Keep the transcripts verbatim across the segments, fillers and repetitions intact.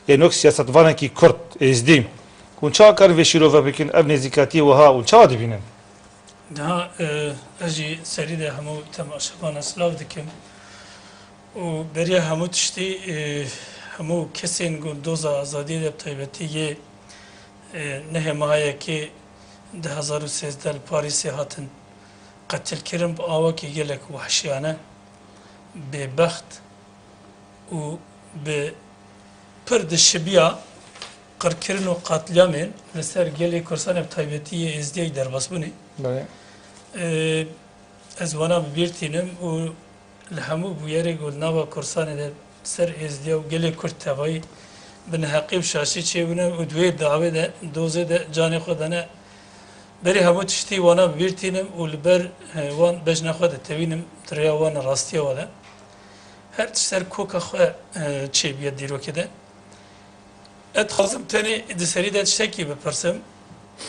Yên wek siyasetvanekî Kurd, Êzdî, hûn çawa karin vê şîrove bikin, ev nêzîkatiyê wiha hûn çawa dibînin? Niha e, ez jî serî de hemû temaşevana silav dikim û beriya hemû tiştî e, hemû kesên ku doza azadiyê de bi taybetî yê e, nehê meha yekê du hezar û sêzdeh li Parîsê hatin qetilkirin bi awakî gelek wehşiyane, bêbext û bi pir dişibiya qirkirin û qetliyamên li ser gelê Kurdistanê bi taybetî yê Êzdiyayî derbas bûnê. Belê. Ee, ez wana bi bîr tînim û li hemû bûyerê ku li nava Kurdistanê de ser Êzdiya û gelê Kurd tevayî bi neheqî û şaşî çêbûne û di wê dawê de, dozê de canê xwe dane. Berî hemû tiştî wana bi bîr tînim û li ber e, wan bejna xwe de tewînim di rêya wan rastiya we de. Her tişt ser koka xwe e, çêbûye dîrokê de. Ez dixwazim tenê di serî de tiştekî bipirsim.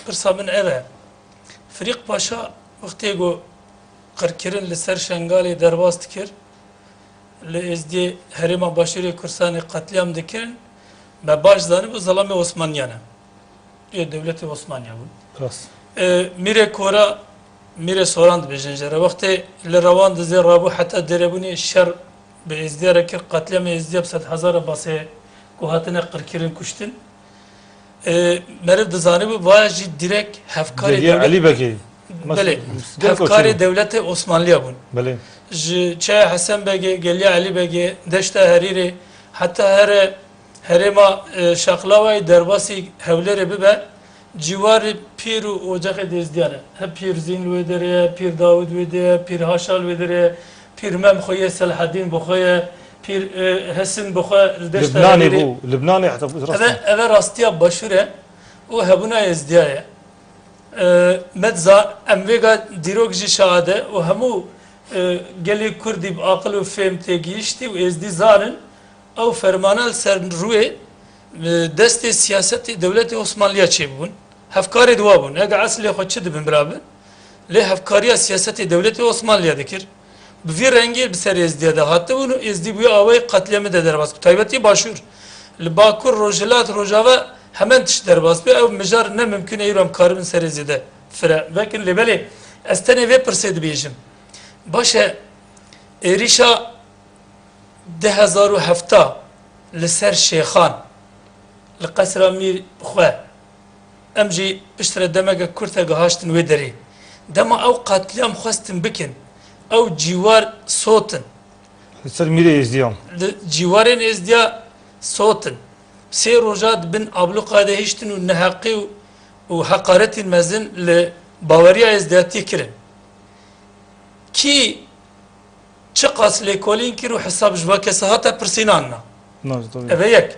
Pirsa min ev e. Firîq Paşa wextê ku qirkirin li ser Şengalê derbas dikir, li Êzdiyê Herêma Başûrê Kurdistanê qetliyam dikirin, me baş zanibû zelamê Osmaniyan e. Yê dewletê Osmaniya bûn. Rast. E, Mîrê Kora, Mîrê Soran dibêjin jê re. Wextê li Rewandizê rabû heta Dêrebûnê şer bi Êzdiya re kir, qetliyamê Êzdiya bi sedhezara basê ku hatine qirkirin kuştin. E, meriv dizanibû, vaya jî direk hevkarê Geliya dewlet- Elî Begê. Belê, Gelek hevkarê Osmanlı. Dewletê Osmanliya bûn. Belê. Ji Çaya Hesen Begê, Geliya Elî Begê, Deşta Herîrê, heta here herêma e, Şaxlawayê derbasî Hewlêrê bibe, cîwarê pîr û ocexê Êzdiyan e. He Pîr Zîn li wê derê ye, Pîr Dawid wê derê ye, Pîr Haşa li wê derê ye, Pîr Mem xwe ye, Selahedîn bi xwe ye, Pîr e, Hesin bi xwe li Deşta Libnanê Herîrê. Bû, Libnanê heta rast Eve, e. Eve rastiya başûr e û hebûna Êzdiya ye. E, me diza, em vêga dîrok jî şahid e û hemû e, gelê Kurdî bi aqil û fêm têgihiştî û Êzdî zanin, ew fermana li ser rûyê, e, destê siyasetê dewletê Osmanliya çêbûn. Hevkarê di wa bûn. Ege eslê xwe çi dibin bira bin, lê hevkariya siyasetê dewletê Osmanliya dikir. Bi vî rengê bi ser Êzdiya de hatibûn û Êzdî bûye awayê qetliyamê de derbas. Bi taybetî Başûr. Li Bakur, Rojhilat, Rojava hemen tişt derbas bû. Ew mijar ne mimkun e îro em karibin serê zêde fire vekin. Lê belê ez tenê vê pirsê dibêjim. Baş e, êrîşa du hezar û hevta li ser Şêxan, li Qesra Mîr xwe, em jî piştre demeke kurt e gihaştin wê derê. Dema ew qetliyam xwestin bikin, ew cîwar sotin. Li ser mîrê Êzdiyan. Li cîwarên Êzdiya sotin. Sê roja di bin abluqa de hiştin û neheqî û, û heqaretên mezin li baweriya Êzdiyatiyê kirin. Kî çiqas lêkolîn kir û hesab ji va kesa hate pirsînan na. Nas, tabii. Eve yek.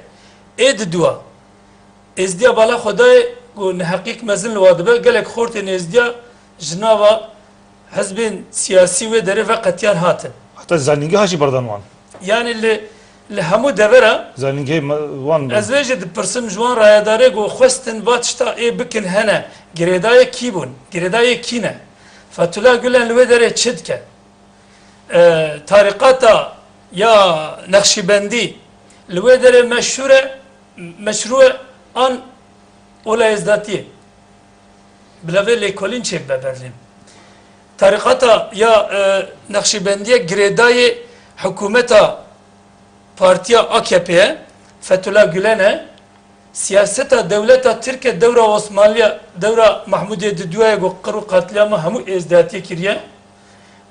Ê di dua. Êzdiya bala xwe dayê ku neheqîk mezin li wa dibe, gelek xortên Êzdiya ji nava hizbên siyasî wê derê veqetiyan hatin. Heta zanîngeha jî berdan wan. Yani li, li hemû devera Zanîngehê me-, wan be. Ez vê jî dipirsim ji wan rayedarê ku xwestin va tişta ê bikin hene, girêdayê kî bûn, girêdayê kî ne? Fethullah Gulen li wê derê çi dike? E, tarîqata ya Nexşîbendî li wê derê meşhûr e, meşrû e an ola Êzdatiyê? Bila vê lêkolîn çêbibe berdêm. Tarîqata ya e, Nexşîbendiye girêdayê hikûmeta partiya A K P ye, Fethullah Gulen e. Siyaseta dewleta Tirk e dewra Osmanliya, dewra Mahmûdê Diduya ye ku qir û qetliyama hemû Êzdatiyê kiriye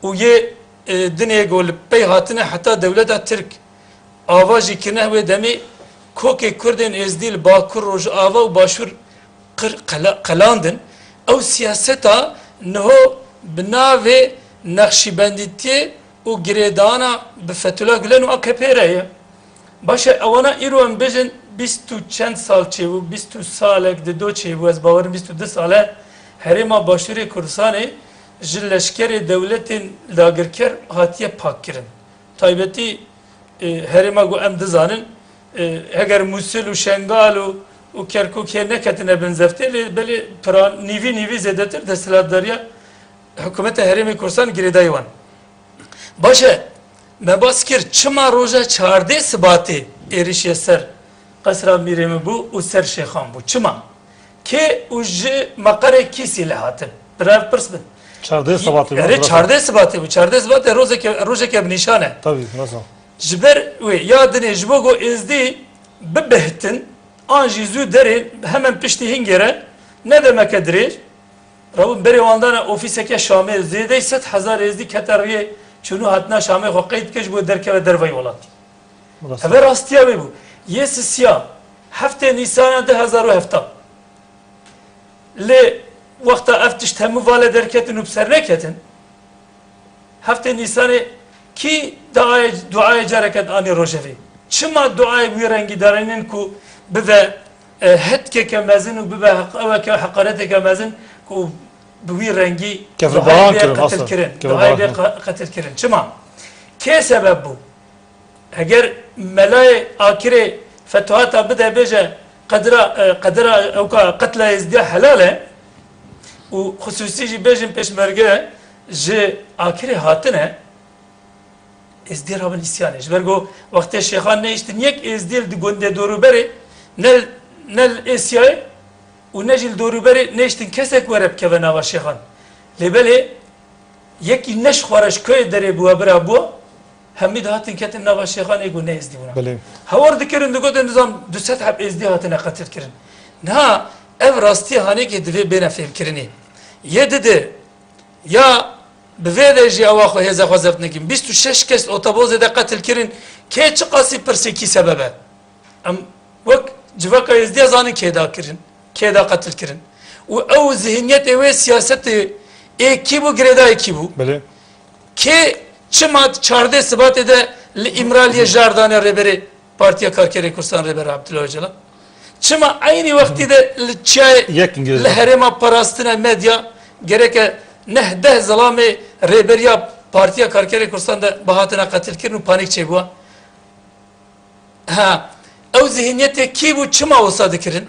û yê e, dinê ku li pey hatine heta dewleta Tirk ava jî kirine wê demê kokê Kurdên Êzdî li Bakur, Rojava û Başûr qir qela-, qelandin. Ew siyaseta niho bi navê Nexşîbendîtiyê û girêdana bi Fethullah Gulen û A K P re ye. Baş e, ewana îro em bêjin bîst û çend sal çêbû, bîst û salek di do çêbû, ez bawerim bîst û du sal e, herêma Başûrê Kurdistanê ji leşkerê dewletên dagirker hatiye pakkirin. Taybetî e, herêma ku em dizanin, e, heger Mûsil û Şengal û, û Kerkûkê neketine bin zeftê, lê belê pira nîvî nîvî zêdetir desthilatdariya hikûmeta Herêmê Kurdistan girêdayî wan. Baş e, me bas kir, çima roja çardê Sibatê êrişiye ser Qesra mîrê min bû û ser şêxan bû. Çima? Kê û ji meqerê kîsî lê hatin? Bira ev pirs bin. Çardeh Sibatê bû, Erê, rast e. Çardeh Sibatê bû. Çardeh Sibatê rojeke, rojeke bi nîşan e. Tabî, rast e. Ji ber wê ya dinê ji bo ku êzdî bibihtin, an jî zû derê hemen piştî hingê re, ne demeke dirêj, rabûn berê wan dane ofîseke Şamê, zêdeyî sed hezar êzdî kete riyê çûnû hatina Şamê xwe qeyd kir ji bo derkeve derveyî welatî. Rast e. Eve rastiya wê bû. Yê sisiya heftê Nîsana du hezar û hefta. Lê wexta ev tişt hemû vale derketin û bi ser neketin, heftê Nîsanê kî duayê, duayê careke dianî rojevê? Çima duayê wî rengî darînin ku bibe, e, hetkeke mezin û bibe heq-, eweke heqareteke mezin ku bi wî rengî Kevribaran duayê bê kirin, qetil rast e. Kirin, Kevribaran duayê bê kirin. Qe-, qetil kirin? Çima? Kê sebeb bû? Heger melayê akirê fetuhata bide bêje qedra, e, qedra ewka qetla êzdiya helal e û xusûsî jî bêjin pêşmerge ji akirê hatine, êzdiyê rabin îsyanê. Ji ber ku wextê şêxan nehiştin yek êzdiyê li di gundê dorûberê ne, ne li Êsyayê û ne jî li dorûberê nehiştin kesek were bikeve nava şêxan. Lê belê Yekî ne ji xwe re ji koyê derê bû, hebira bû, hemî dihatin ketin nava şêxan ê ku ne êzdî bûna. Belê. Hewar dikirin, digotin nizam du sed heb êzdî hatine qetil kirin. Niha ev rastiyê hanêkê divê bêne fêmkirinê. Yê dide ya bi vê de jî ewa xwe hêza xwe zeft nekin. Bîst û şeş kes otobozê de qetil kirin. Kê çiqasî pirsê kî sebeb e? Em wek civaka êzdiya zanin kê da kirin, kê da qetil kirin. Û ew zihniyetê wê siyasetê ê kî bû, girêdayê kî bû? Belê. Kê çima çardeh Sibatê de li Îmraliyê jar dane rêberê Partiya Karkerê Kurdistan Rêber Abdullah Ocalan? Çima eynî wextî de li çiyayê Yek li girêdayê. Herêma parastina medya gereke neh deh zilamê rêberiya Partiya Karkerê Kurdistan de bihatina qetil kirin û panik çêbûwa? Ha, ew zihniyetê kî bû, çima wisa dikirin?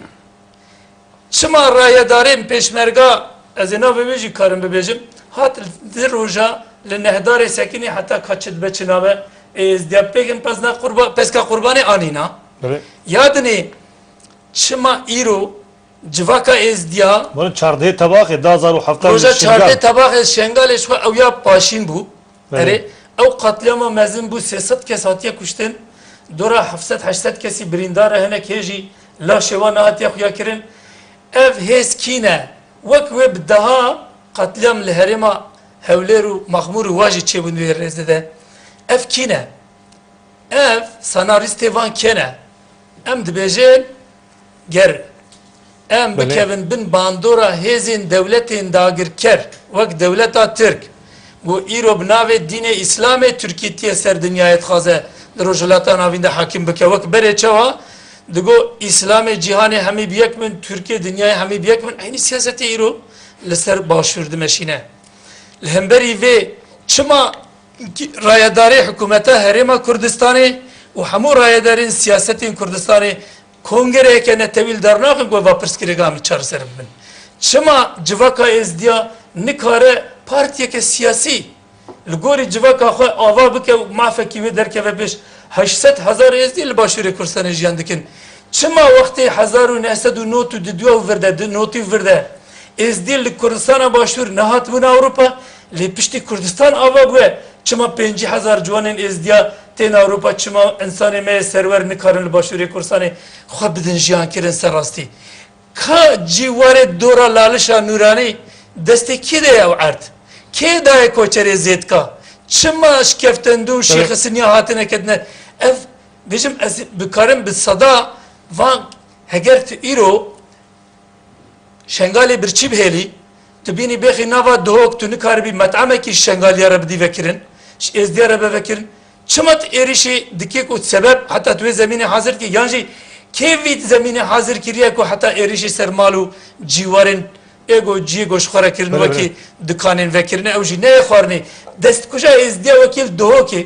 Çima rayedarên pêşmerga, ez ê navê wê jî karim bibêjim, hat di roja li nehdarê sekinî heta ka çi dibe çi nabe, ê êzdiya pêkin pesna qurba, peska qurbanê anîna. Belê. Ya dinê çima îro civaka êzdiya Were çardehê Tebaxê du hazar û heft roja çardeh Tebaxê Şengalê ji xwe ew ya paşîn bû. Belê. Erê, ew qatliyama mezin bû, sê sed kes hatiye kuştin, dora heft sed heşt sed kesî birîndar e, hinek hê jî laşê wan nehatiye xuya kirin. Ev hêz kî ne? Wek wê bi deha qatliyam li herêma Hewlêr û Mexmûr û wa jî çêbûn wê rêzê de. Ev kî ne? Ev senarîstê van kê ne? Em dibêjin, ger em Belê. Bikevin bin bandora hêzên dewletên dagirker, wek dewleta Tirk, ku îro bi navê dînê Îslamê Tirkî tiye ser dinyayê dixwaze di Rojhilata Navîn de hakim bike. Wek berê çawa digo Îslamê cîhanê hemî bi yek bin, Tirkiyê dinyayê hemî bi yek bin, eynî siyasetê îro li ser Başûr dimeşîne. Li hemberî vê çima rayedarê hikûmeta Herêma Kurdistanê û hemû rayedarên siyasetên Kurdistanê kongreyeke netewî li dar naxin ku va pirsgirêka em li çareser bibin? Çima civaka êzdiya nikare partiyeke siyasî li gorî civaka xwe ava bike û mafekî wê derkeve pêş? Heşt sed hezar êzdî li Başûrê Kurdistanê jiyan dikin. Çima wextê hezar û neh sed û nod û du û vir de, di notî vir de, êzdî li Kurdistana Başûr nehatibûn Ewropa, lê piştî Kurdistan ava bûye, çima pêncî hezar ciwanên êzdiya tên Ewropa, çima insanê me yê serwer nikarin li Başûrê Kurdistanê xwe bidin jiyan kirin ser rastî? Ka cîwarê dora Lalişa Nûranî destê kê de ye ew erd? Kê daye koçerê Zêdka? Çima Şkeftendû û Şêxi Sinya hatine ketine? Ev, bêjim ez bikarim bi seda van, heger tu îro Şengalê birçî bihêlî, tu bînî bêxî nava Duhok, tu nikaribî met'emekî ji Şengaliya re bidî vekirin, ji Êzdiya re be vekirin. Çima tu êrîşê dikê ku sebeb heta tu wê zemînê hazir dikî? Yan jî kê vî zemînê hazir kiriye ku heta êrîşê ser mal û cîwarên ê ku ciyê ku ji xwe re kirin, Belê, wekî belê. Dikanên vekirine, ew jî neyê xwarinê? Destkuja Êzdiya wekî li Duhokê,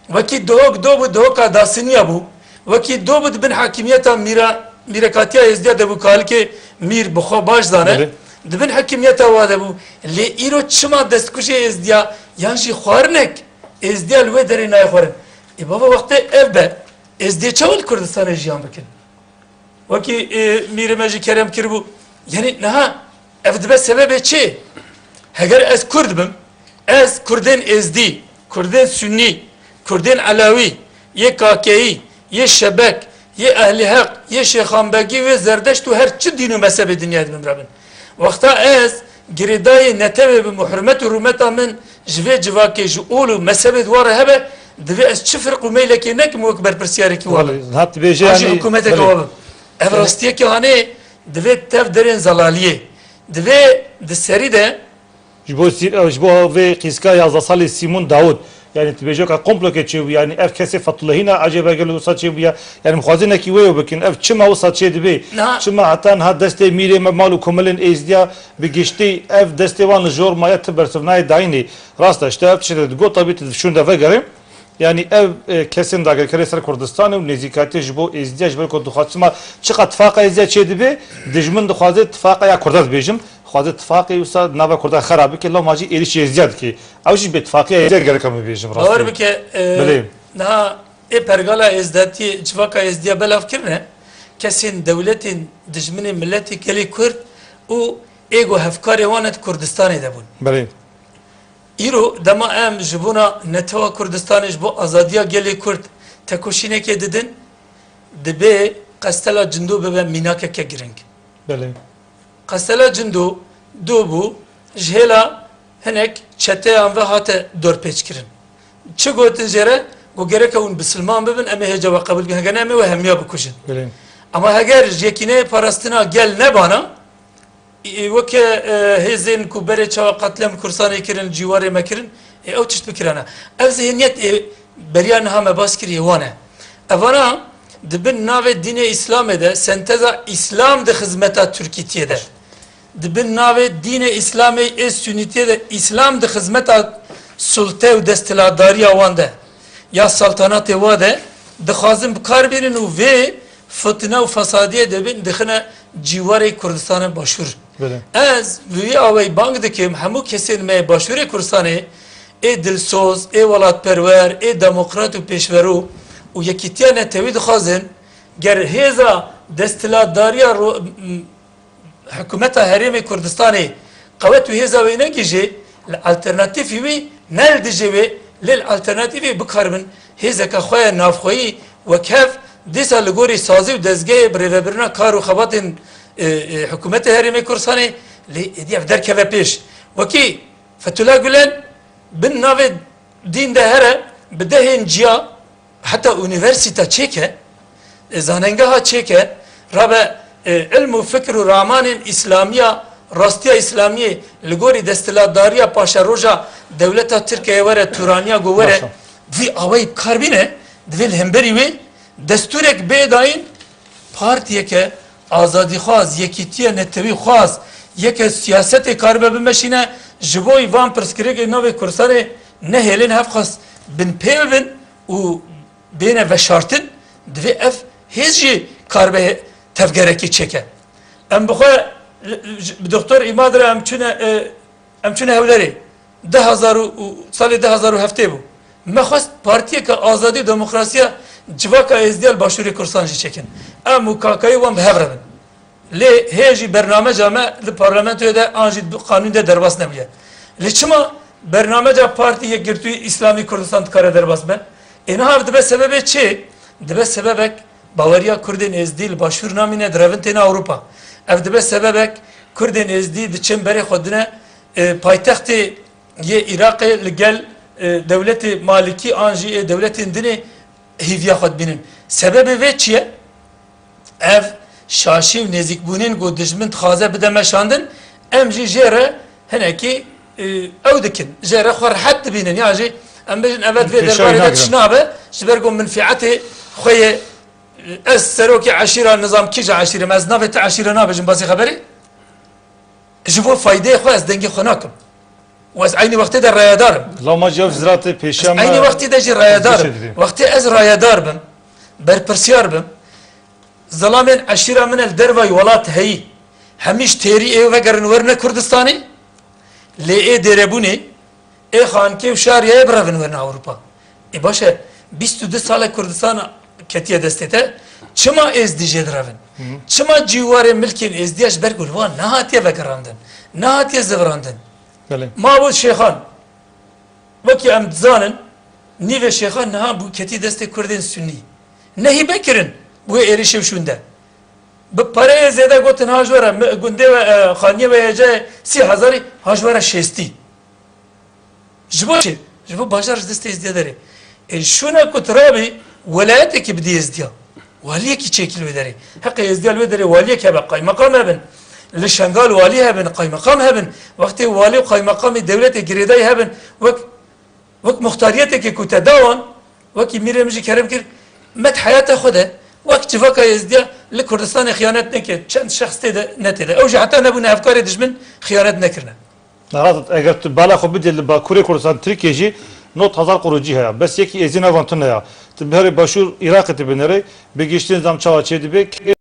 wekî Duhok do bû, Duhoka Dasiniya bû, wekî do bû di bin hakimiyeta mîra, mîrekatiya Êzdiya de bû, kalikê mîr bi xwe baş zane, Belê. Di bin hakimiyeta wa de bû. Lê îro çima destkujê Êzdiya yan jî xwarinek Êzdiya li wê derê nayê xwarin? Ê bava, wextê ev be, Êzdiyê çawa li Kurdistanê jiyan bikin? Wekî, e, mîrê me jî kerem kiribû. Yanî niha ev dibe sebebê çi? Heger ez Kurd bim, ez Kurdên Êzdî, Kurdên Sunnî, Kurdên Elewî, yê Kakeyî, yê Şebek, yê Ehlî Heq, yê Şêxanbegî, wê Zerdeşt û her çi dîn û mezhebê dinyayê dibim re bin. Wexta ez girêdayê netewê bim û hurmet û rûmeta min ji vê civakê, ji ol û mezhebê di wa re hebe, divê ez çi firq û meylekê nekim wek berpirsiyarekî wa bim. Belê, hat dibêje, an jî yanî, hikûmeteke belê. Wa bim. Ev, belê, rastiyeke hanê divê tev derên zelaliyê. Divê di serî de Ji bo sî-, ji bo vê qîska yazdeh salî Sîmon Dawud, yanî tu bêje ka komplokê çêbû, yanî ev kesê Fetullah Hîna ecêbe gelo wisa çêbûye? Yanî mixwazin nekî wê bikin, ev çima wisa çêdibe? Niha Çima heta niha destê mîrê me, mal û komelên Êzdiya bi giştî ev destê wan li jor maye, ti bersivnayê dayînê? Rast e, işte ev tiştê digot, tabî tu dişûn de vegerê. Yanî ev, e, kesên dagirkerê ser Kurdistanê û nêzîkatiyê ji bo Êzdiya, ji ber ku dixwaz çima, çiqa tifaqa Êzdiya çêdibe, dijmin dixwaze tifaqa ya Kurda dibêjim, dixwaze tifaqê wisa di nava Kurda xera bike, loma jî êrîşî Êzdiya dike. Ew jî bêtifaqiya Êzdiya gerek e min bêjim rastî. Bawer bike, e, Belê. Niha ê pergala Êzdatiyê, civaka Êzdiya belav kirine, kesên dewletên dijminê miletê gelê Kurd û ê ku hevkarê wan e di Kurdistanê de bûn. Belê. Îro dema em ji bona netewa Kurdistanê, ji bo azadiya gelê Kurd tekoşînekê didin, dibê Qestela Cindo bibe mînakeke giring. Belê. Qestela Cindo dû bû, ji hêla hinek çeteyan ve hate dorpêçkirin. Çi gotin jê re? Got, gereke hûn bisilman bibin, em ê hêca we qebûl bikin, heger ne em ê we hemiya bikujin. Belê. Ama heger ji yekîneyê parastina gel nebana, Ê, weke, e, hêzên ku berê çawa qetlem Kursanê kirin, cîwarê me kirin, ê, ew tişt bikirana. Ev zihniyet, ê, beriya niha me bas kiriye, wan e. Evana di bin navê dînê Îslamê de senteza Îslam di xizmeta Tirkîtiyê de. Di bin navê dînê Îslamê ê Sunîtiyê de Îslam di xizmeta sulte û desthilatdariya wan de. Ya saltanatê wa de dixwazin bi kar bînin û vê fitne û fesadiyê dibin, dixine cîwarê Kurdistanê Başûr. Belê. Ez bi wî awayî bang dikim, hemû kesên me yê Başûrê Kurdistanê, ê dilsoz, ê welatperwer, ê demokrat û pêşverû û yekîtiya netewî dixwazin, ger hêza desthilatdariya ro-, m-, hikûmeta Herêmê Kurdistanê qewet û hêza wê negihîjê, li alternatîfî wî, ne li dijê wê, lê li alternatîfê bikaribin hêzeke xwe ya navxweyî wekhev, dîsa li gorî sazî û dezgehê birêvebirina kar û xebatên, e, e, hikûmetê Herêmê Kurdistanê lê êdî ev derkeve pêş. Wekî Fethullah Gulen bin navê dîn de here bi dehên ciya, heta unîversîta çêke, e, zanengeha çêke, rabe, e, ilm û fikr û ramanên Îslamiya, rastiya Îslamiyê li gorî desthilatdariya paşeroja dewleta Tirkiyeyê were, Turaniya ku were, Baş e. Vî awayî bi kar bîne, divê li hemberî wê destûrek bê dayîn, partiyeke azadîxwaz, yekîtiye netewîxwaz, yeke siyasetê karibe bimeşîne, ji bo van pirsgirêkê navê Kurdistanê nehêlin, hevxwest binpê bibin û bêne veşartin, divê ev hêz jî karibe he-, tevgerekî çêke. Em bi xwe, bi Doktor Îmad re em çûne, e, em çûne Hewlerê. Du hezar û, û salê du hezar û heftê bû. Me xwest partiyeke azadî û demokrasiya civaka Êzdiya li Başûrê Kurdistan jî çêkin. Em û kakayî wan bi hev re bin. Lê hê jî bernameca me li parlamentoyê de an jî di qanûn de derbas nebûye. Lê çima bernameca Partî Yekgirtûyî Îslamî Kurdistan dikare derbas be? Ê niha ev dibe sebebê çi? Dibe sebebek baweriya Kurdên Êzdî li Başûr namîne, direvin têne Ewropa. Ev dibe sebebek Kurdên Êzdî diçin berê xwe dine, e, paytextê yê Iraqê li gel, e, dewletê Malikî an jî ê dewletên dinê hîviya xwe dibînin. Sebebê vê çi ye? Ev şaşî û nêzîkbûnên ku dijmin dixwaze bide meşandin, em jî jê re hinekî, e, ew dikin. Jê re xwe rehet dibînin. Ya jî em bêjin, evet, vê derbarê de tişt nabe, ji ber ku menfietê xwe yê, e, ez serokê eşîra nizam kîja eşîrê me, ez navê te eşîre nabêjim, basî xeberê. Ji bo faydeyê xwe ez dengê xwe nakim. Û ez eynî wextê de rayedar im. Lama jî ev ziratê pêşiya me. Ez eynî wextê de jî rayedar im. Wextê ez rayedar bim, berpirsiyar bim, zelamên eşîra min li dervayî welat heyî, hemî ji têrî ê vegerin werine Kurdistanê, lê ê dêrebûnê, ê xankê û şariyayê birevin werine Ewropa. Ê baş e, bîst û du sal e Kurdistan ketiye destê te. Çima êzdî jê direvin? Çima cîwarê milkên êzdiya ji ber ku li wan nehatiye vegerandin, nehatiye zivirandin? Belê. Ma bû şêxan, wekî em dizanin, nîvê şêxan niha bû ketî destê kurdên sunî. Nehîbe kirin wê êrîşê û şûnde. Bi pareyê zêde gotin ha ji we re mi-, gundê we, e, xaniyê we hêjayê sî hezarî, ha ji we re şêstî. Ji bo çi? Ji bo bajar ji destê êzdiya derê. Ê şûna ku tu rabî, welayetekî bidî êzdiya. Waliyekî çêkî li wê derê. Heqê êzdiya li wê derê waliyek hebe, qaymeqam hebin. Li Şengal walî hebin, qaymeqam hebin. Wextê walî û qaymeqamê dewletê girêdayî hebin. Wek, wek muxtariyetekê ku te da wan, wekî mîrê min jî kerem kir, me di heyata xwe de wek civaka êzdiya li Kurdistanê xiyanet neke, çend şexs tê de, ne tê de. Ew jî heta nebûne hevkarê dijmin xiyanet nekirine. Nehat, eger tu bala xwe bidê li Bakurê Kurdistan, Tirkiyê jî nod hezar qurûcî heye. Bes yekî êzî nav wan tune ya. Tu biherî Başûr Iraqê tu binêrî, bi giştî nizam çawa çêdibe, kê